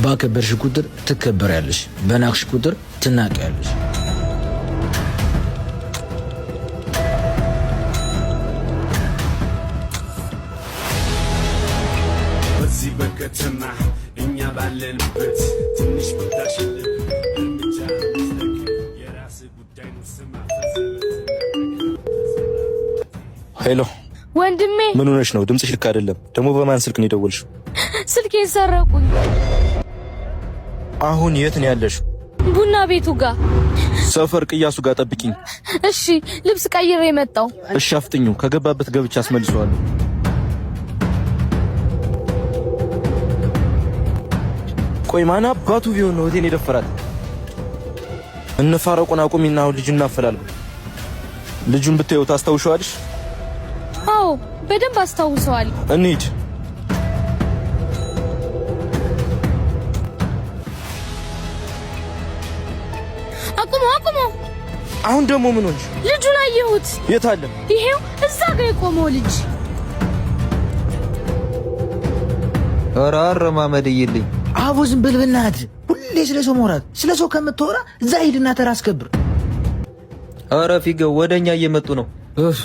ባከበርሽ ቁጥር ትከበሪያለሽ፣ በናቅሽ ቁጥር ትናቂያለሽ። በዚህ በከተማ እኛ ባለንበት ትንሽ ብታሸልብ እርምጃ መስለቅ የራስህ ጉዳይ ነው። ስማ። Hello። ወንድሜ። ምን ሆነሽ ነው? ድምፅሽ ልክ አይደለም። ደግሞ በማን ስልክ ነው የደወልሽው? ስልኬን ሰረቁኝ። አሁን የት ነው ያለሽው? ቡና ቤቱ ጋር። ሰፈር ቅያሱ ጋር ጠብቂኝ። እሺ፣ ልብስ ቀይሬ የመጣው። እሺ፣ አፍጥኙ። ከገባበት ገብቼ አስመልሰዋለሁ። ቆይ ማን አባቱ ቢሆን ነው እህቴን የደፈራት? እንፋረቁን አቁሚና አሁን ልጁን እናፈላልጉ። ልጁን ብታየው ታስታውሸዋለሽ? አዎ፣ በደንብ አስታውሰዋል። እንሂድ። አቁሞ አቁሞ! አሁን ደግሞ ምን ሆንሽ? ልጁን አየሁት። የት አለ? ይሄው እዛ ጋር የቆመው ልጅ። ኧረ አረማመድ እይልኝ። አቦ ዝም በል በእናትህ። ሁሌ ስለ ሰው ማውራት፣ ስለ ሰው ከምታወራ እዛ ሂድና ተራ አስከብር። ኧረ ፊገው ወደኛ እየመጡ ነው። እፍ፣